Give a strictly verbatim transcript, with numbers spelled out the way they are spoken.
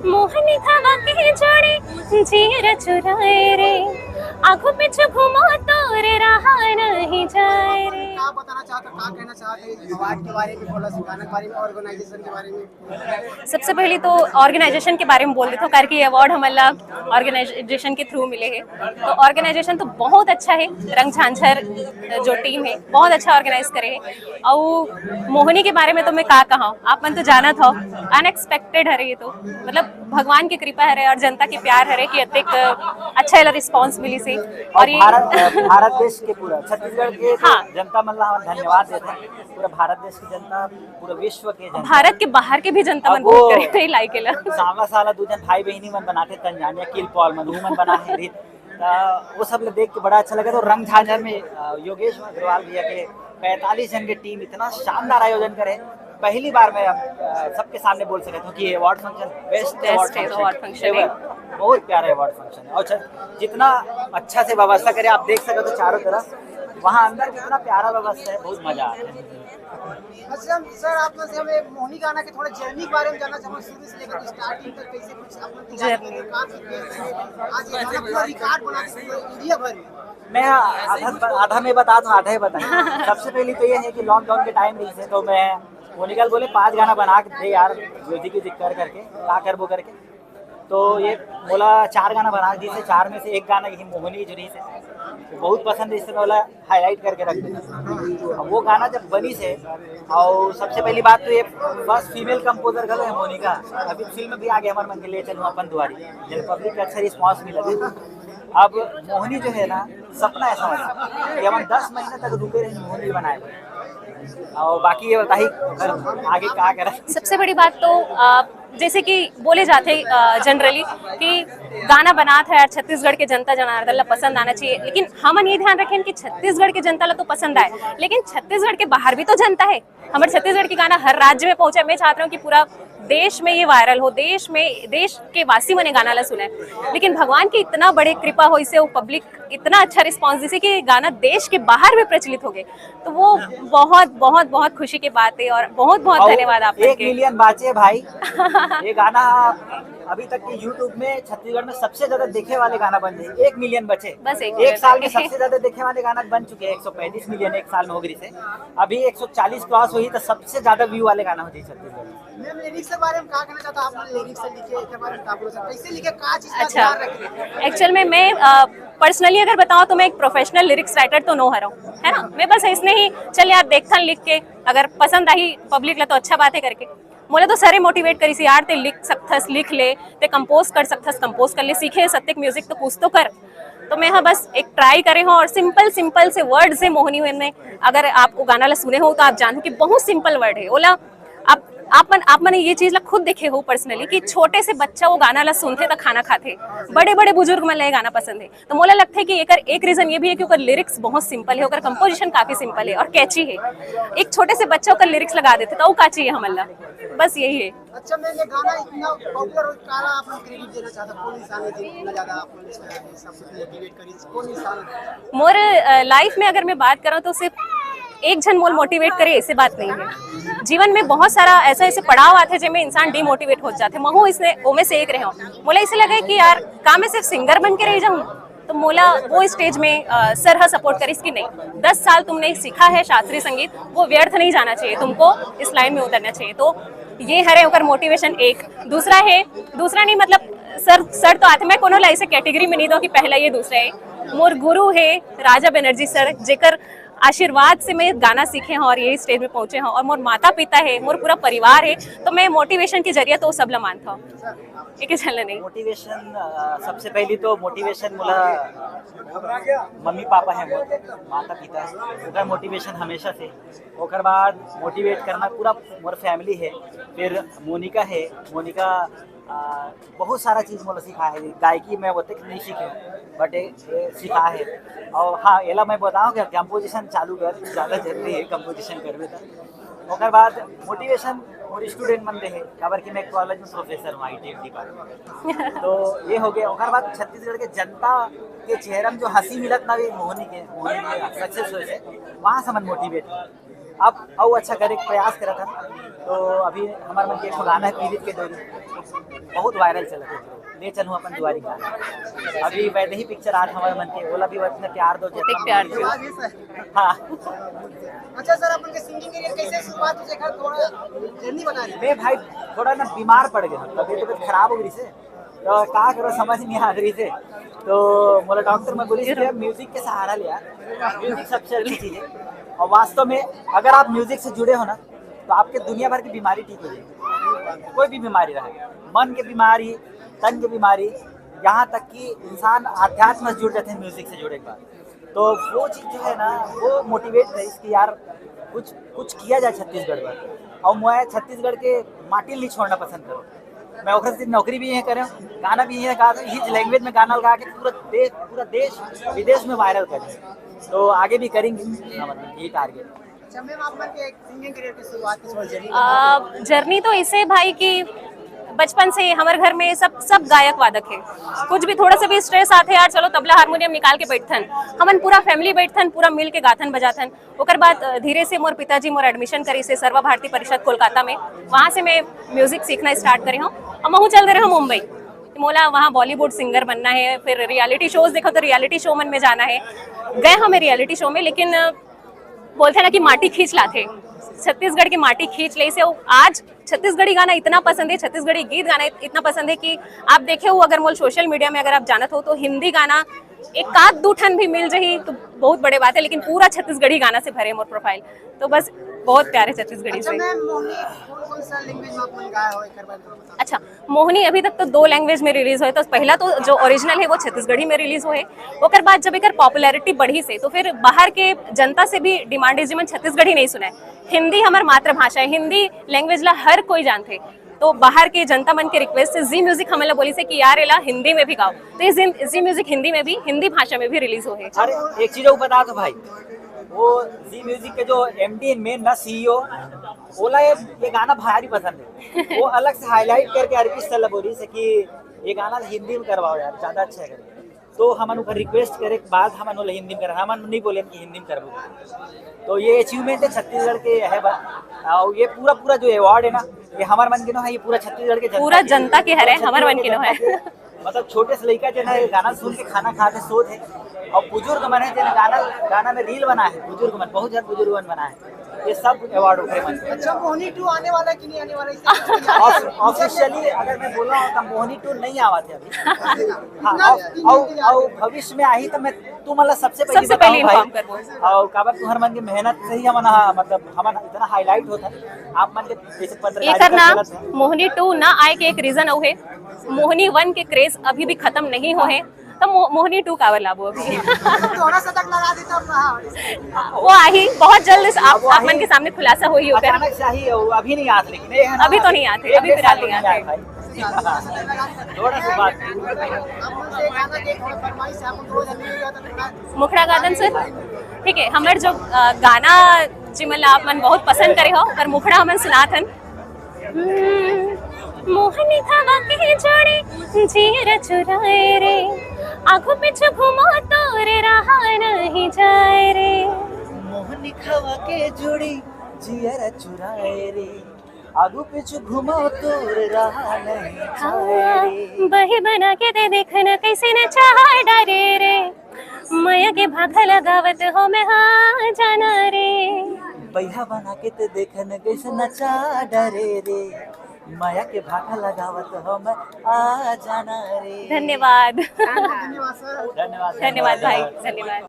मोहनी थावा के जोड़ी जियरा चुराए रे, आंखों पीछे घुमा तोरे रहा नहीं जाए रे। क्या बताना चाहते हो, क्या कहना चाहते हैं अवार्ड के बारे में, बोला गाना के बारे में, ऑर्गेनाइजेशन के बारे में? सबसे पहले तो ऑर्गेनाइजेशन के बारे में बोल देता हूँ, क्योंकि ये अवार्ड हमला ऑर्गेनाइजेशन के थ्रू मिले हैं। तो ऑर्गेनाइजेशन तो बहुत अच्छा है, रंग झांझर जो टीम है बहुत अच्छा ऑर्गेनाइज करे है। और मोहनी के बारे में तो मैं का कहा, आप मन तो जानत हो, अनएक्सपेक्टेड है ये तो, मतलब भगवान की कृपा है और जनता की प्यार है कि अतेक अच्छा वाला रिस्पांस मिली से। और और ये भारत भारत देश के पूरा छत्तीसगढ़ के हाँ। जनता मन ला हम धन्यवाद देते हैं, पूरा भारत देश की जनता, पूरा विश्व के जनता। भारत के बाहर के भी जनता अब मन वो वोट करे थे लाई के ला। सांवला साला दू जन भाई बहिनी मन बनाते तंजानिया किल पॉल मन, वो मन बना है रीत। त वो सब ले देख के बड़ा अच्छा लगा। तो रंग झांझर में अ, योगेश अग्रवाल भैया के पैंतालीस जन के टीम इतना शानदार आयोजन करे। पहली बार मैं अ, सबके सामने बोल सकता हूँ कि ये award function best best award है, फंक्शन अवार्ड फंक्शन है। बहुत प्यारा अवार्ड फंक्शन है। और छ- जितना अच्छा से व्यवस्था करे, आप देख सकते हो चारों तरफ, वहाँ अंदर कितना प्यारा व्यवस्था है, बहुत मजा आता है। अच्छा सर, आप लोग से हमें मोहनी गाना के थोड़ा जर्नी के बारे में जानना चाहूँगा, शुरू से लेकर स्टार्टिंग तक कैसे कुछ आप लोग तैयारी जर्नी। करें, कहाँ से किए थे? आज ये गाना पूरा रिकॉर्ड बना के पूरे इंडिया भर में। मैं आधा आधा मैं बता दूं, आधा ही बताऊं। सबसे पहले तो ये है कि लॉकडाउन के टाइम रही है, तो मैं मोनिका बोले पांच गाना बना के दे यार, म्यूजिक व्यूजिक कर करके, का करबो करके। तो ये बोला चार गाना बना दी से, चार में से एक गाना यही मोहनी जो रही से, तो बहुत पसंद है, इससे बोला हाईलाइट करके रख देना। अब वो गाना जब बनी से, और सबसे पहली बात तो ये फर्स्ट फीमेल कंपोजर गलो है मोनिका। अभी फिल्म भी आ गया हमारे मन के लिए चलो अपन दुआरी, जब पब्लिक का अच्छा रिस्पांस मिला। अब मोहनी जो है ना, सपना ऐसा बना कि हम दस महीने तक रुके रहे मोहनी बनाए। और बाकी ये बताइए, अगर आगे क्या करा? सबसे बड़ी बात तो अ, जैसे कि बोले जाते जनरली कि गाना बनात है यार, छत्तीसगढ़ के जनता जनार्दन ला पसंद आना चाहिए, लेकिन हमन ये ध्यान रखें कि छत्तीसगढ़ के जनता ला तो पसंद आए, लेकिन छत्तीसगढ़ के बाहर भी तो जनता है। हमारे छत्तीसगढ़ के गाना हर राज्य में पहुंचे। मैं चाहता हूँ कि पूरा देश में ये वायरल हो, देश में, देश के वासी मन ये गाना ला सुने। लेकिन भगवान की इतना बड़ी कृपा हो, इसे वो पब्लिक इतना अच्छा रिस्पांस, जैसे कि गाना देश के बाहर भी प्रचलित हो गए, तो वो बहुत बहुत बहुत खुशी की बात है और बहुत बहुत और धन्यवाद आप एक के। मिलियन बाचे भाई। ये गाना अभी तक के यूट्यूब में छत्तीसगढ़ में सबसे ज्यादा देखे वाले गाना बन गए, एक मिलियन बचे। बस एक एक मिलियन साल में बचे। सबसे ज्यादा देखे वाले गाना बन चुके हैं, एक सौ पैंतीस मिलियन एक साल में हो गई से। अभी एक सौ चालीस क्रॉस हुई तो सबसे ज्यादा व्यू वाले गाना हो जाए छत्तीसगढ़ में। मैम, लिरिक्स के बारे में क्या कहना चाहता हूँ? आपने लिरिक्स लिखे के बारे में क्या बोल सकते, कैसे लिखे, क्या चीज का अच्छा। ध्यान रखे? एक्चुअल में मैं पर्सनली अगर बताऊँ तो मैं एक प्रोफेशनल लिरिक्स राइटर तो नो हरव, है ना। मैं बस इसने ही चल यार देखथन लिख के, अगर पसंद आही पब्लिक ला तो अच्छा बात है करके। मोला तो सरे मोटिवेट करिस यार, ते लिख सकथस, लिख ले, ते कंपोज कर सकथस, कंपोज कर ले, सीखे सत्यक म्यूजिक तो कुछ तो कर। तो मैं हाँ बस एक ट्राई करे हूँ और सिंपल सिंपल से वर्ड से मोहनी हुए में, अगर आप वो गाना ला सुने हो तो आप जानू कि बहुत सिंपल वर्ड है ओला। आप आप मन आप मन ये चीज ला खुद देखे हो पर्सनली कि छोटे से बच्चा वो गाना ला सुनथे त खाना खाथे, बड़े बड़े बुजुर्ग मन ला ये गाना पसंद है। तो मोला लगथे कि एकर एक रीजन ये भी है कि ओकर लिरिक्स बहुत सिंपल है, ओकर कंपोजिशन काफी सिंपल है और कैची है। एक छोटे से बच्चा ओकर लिरिक्स लगा देथे तो वो का चाहिए हमन ला, बस यही है। अच्छा, मैं ये गाना इतना पॉपुलर हो, काला आप लोग क्रेडिट देना चाहता, कौन इंसान है जो इतना ज्यादा आप लोग इस वजह से सब कुछ मोटिवेट करी, कौन इंसान है? मोर लाइफ में अगर मैं बात करूँ तो सिर्फ एक झन मोल मोटिवेट करे ऐसे बात नहीं है। जीवन में बहुत सारा ऐसा ऐसे पड़ाव आते जेमे इंसान डिमोटिवेट हो जाते, महू इसने ओमे से एक रहे हूँ। मोला इसे लगे कि यार का मैं सिर्फ सिंगर बन के रह जाऊँ, तो मोला वो स्टेज में अ, सर हा सपोर्ट करिस कि नहीं, दस साल तुमने सीखा है शास्त्रीय संगीत, वो व्यर्थ नहीं जाना चाहिए, तुमको इस लाइन में उतरना चाहिए। तो ये हरे ओकर मोटिवेशन एक। दूसरा है, दूसरा नहीं मतलब सर सर तो आते, मैं कोनो ला ऐसे कैटेगरी में नहीं दूँ कि पहला ये दूसरा है। मोर गुरु है राजा बनर्जी सर, जेकर आशीर्वाद से मैं गाना सीखे हूँ और यही स्टेज में पहुँचे हूँ। और मोर माता पिता है, मोर पूरा परिवार है, तो मैं मोटिवेशन के जरिए तो सब ला मानता हूँ, एक झन ला नहीं। मोटिवेशन, अ, सबसे पहली तो मोटिवेशन मोला मम्मी पापा है, मोर माता पिता है, ओकर मोटिवेशन हमेशा से। ओकर बाद मोटिवेट करना पूरा मोर फैमिली है, फिर मोनिका है, मोनिका अ, बहुत सारा चीज मोला सिखा है। गायकी मैं ओतेक नहीं सीखे, बट ए, ए, सिखा है। और हाँ, एला मैं बताऊँ कि कंपोजिशन चालू कर, ज्यादा जरूरी है कंपोजिशन करबे त। ओकर बाद मोटिवेशन मोर स्टूडेंट मन दे है, काबर कि मैं कॉलेज में प्रोफेसर हूँ, आईटी डिपार्टमेंट। तो ये हो गया। ओकर बाद छत्तीसगढ़ के जनता के चेहरा में जो हंसी मिलत ना, ये मोहनी के, मोहनी के सक्सेस होए से, वहाँ से मन मोटिवेट हो। अब अउ अच्छा करे के प्रयास करत हन। तो अभी हमर मन के एक ठो गाना है पीरित के डोरी, बहुत वायरल चलत है, ले चलूँ अपन दुआरी गाना। अभी वैदे ही पिक्चर आज हमर मन के, ओला भी उतना प्यार दो जितना प्यार दो। हाँ। अच्छा सर, अपन के सिंगिंग करियर कैसे शुरुआत हुई, जेकर थोड़ा जर्नी बता रहे। मैं भाई थोड़ा ना बीमार पड़ गया, तबीयत तबीयत खराब हो गई से, तो का करो समझ नहीं आ रही से। तो मोला डॉक्टर में बोली कि म्यूजिक के सहारा लिया, म्यूजिक सबसे अच्छी चीज है। और वास्तव में अगर आप म्यूजिक से जुड़े हो ना, तो आपके दुनिया भर की बीमारी ठीक हो जाएगी। कोई भी बीमारी रहे, मन के बीमारी, तन के बीमारी, यहाँ तक कि इंसान अध्यात्म से जुड़ जाते हैं म्यूजिक से जुड़े के बाद। तो वो चीज जो है ना, वो मोटिवेट करिस कि यार कुछ कुछ किया जाए छत्तीसगढ़ पर। और मैं छत्तीसगढ़ के माटी नहीं छोड़ना पसंद करूँ। मैं ओकरे से नौकरी भी यहीं करे हूँ, गाना भी यहीं गा, इस लैंग्वेज में गाना गा के पूरा देश, पूरा देश विदेश में वायरल करें। तो आगे भी करेंगे, हाँ, मतलब यही टारगेट। अच्छा मैम, आप मन के सिंगिंग करियर की शुरुआत किस वजह से? जर्नी तो इसे भाई कि बचपन से हमारे घर में सब सब गायक वादक है। कुछ भी थोड़ा सा भी स्ट्रेस आते यार, चलो तबला हारमोनियम निकाल के बैठथन, हमन पूरा फैमिली बैठथन, पूरा मिल के गाथन बजाथन। ओकर बाद अ, धीरे से मोर पिताजी मोर एडमिशन करिस हे सर्व भारती परिषद कोलकाता में। वहाँ से मैं म्यूजिक सीखना स्टार्ट करे हूँ और महूँ चल दे रहे हूँ मुंबई। मोला वहाँ बॉलीवुड सिंगर बनना है, फिर रियलिटी शोज देखो तो रियलिटी शो मन में जाना है। गए हमें रियलिटी शो में, लेकिन अ, बोलते हैं ना कि माटी खींच लाथे, छत्तीसगढ़ की माटी खींच ले से। आज छत्तीसगढ़ी गाना इतना पसंद है, छत्तीसगढ़ी गीत गाना इत- इतना पसंद है कि आप देखे हो, अगर मोल सोशल मीडिया में अगर आप जानत हो तो हिंदी गाना एक आध दो ठन भी मिल जाही तो बहुत बड़े बात है, लेकिन पूरा छत्तीसगढ़ी गाना से भरे मोर प्रोफाइल। तो बस बहुत प्यारे छत्तीसगढ़ी अच्छा से। मैम, मोहनी कौन कौन सा लैंग्वेज में आप मन गाए हो, एक बार बता। अच्छा, मोहनी अभी तक तो दो लैंग्वेज में रिलीज हुए। तो पहला तो जो ओरिजिनल है वो छत्तीसगढ़ी में रिलीज हुए, ओकर बाद जब एकर पॉपुलैरिटी बढ़ी से तो फिर बाहर के जनता से भी डिमांड है, जिमन छत्तीसगढ़ी नहीं सुना है। हिंदी हमार मातृभाषा है, हिंदी लैंग्वेज ला हर कोई जानथे। तो बाहर के जनता मन के रिक्वेस्ट से जी म्यूजिक हमन ला बोली से कि यार एला हिंदी में भी गाओ, तो ये जी म्यूजिक हिंदी में भी, हिंदी भाषा में भी रिलीज हुए। अरे एक चीज और बता दो भाई, वो जी म्यूजिक के जो एमडी मेन ना सीईओ, ओला ये, ये गाना भारी पसंद है। वो अलग से हाईलाइट करके अर्पित सर ला बोली से कि ये गाना हिंदी में करवाओ यार, ज्यादा अच्छा है। तो हमन ओकर रिक्वेस्ट करे के बाद हमन ओला हिंदी में करा, हमन नहीं बोले कि हिंदी में करबो। तो ये अचीवमेंट है छत्तीसगढ़ के, है बा। और ये पूरा पूरा जो अवार्ड है ना, ये हमार मन के नो है, ये पूरा छत्तीसगढ़ के जनता पूरा के। जनता के हरे, पूरा हमार मन के छत्तीसगढ़ नो है। जनता के। मतलब छोटे से लड़का जो है गाना सुन के खाना खा के सोत है, और बुजुर्ग मन है जो गाना गाना में रील बना है, बुजुर्ग मन, बहुत जन बुजुर्ग मन बना है, ये सब अवार्ड ओकरे मन के। अच्छा, मोहनी टू आने वाला है कि नहीं आने वाला है, इससे कुछ नहीं आता? ऑफिशियली अगर मैं बोला हूँ तो मोहनी टू नहीं आवा थे अभी। हाँ, और, और, और भविष्य में आई तो मैं तू मतलब सबसे पहले सबसे पहले इन्फॉर्म करबो। और काबर तुहर मन के मेहनत से ही हमन हा, मतलब हमन इतना हाईलाइट होता है आप मन के जैसे पत्रकारिता एकर नाम गलत है। मोहनी टू ना आए के एक रीजन अउ है, मोहनी वन के क्रेज अभी भी खत्म नहीं हो है, तो मो, मोहनी टू काबर लाबो अभी? थोड़ा सा तक लगा देता अपना, हाँ। वो आही बहुत जल्द, इस आप, आप मन के सामने खुलासा होही ओकर। अचानक से आई है, वो अभी नहीं आते, लेकिन ये है ना, अभी तो नहीं आते, एक अभी डेढ़ फिलहाल साल तो नहीं आते। भाई। थोड़ा सा बात। आप मन से गाना के थोड़ा फरमाइश है, आप लोग थोड़ा जल्दी हो जाता थोड़ा। मुखड़ा गाथन सर, ठीक है, हमर जो अ, गाना जिमन ला आप मन बहुत पसंद करे हो, पर मुखड़ा हमन सुनात हन। हम्म, मोहनी थावा के जोड़ी जियरा चुराए रे, आगू पीछू घुमो तोरे रहा नहीं जाए रे। मोहनी थावा के जोड़ी जियरा चुराए रे, आगू पीछू घुमो तोरे रहा नहीं जाए रे। बही बना के दे देखना कैसे न चाह डरे रे, मया के भाखा लगावत हो मैं हाँ जाना रे। बहिया बना के ते देखन कैसे नचा डरे रे, माया के भाखा लगावत हो मैं आ जाना रे। धन्यवाद। धन्यवाद। धन्यवाद भाई, धन्यवाद।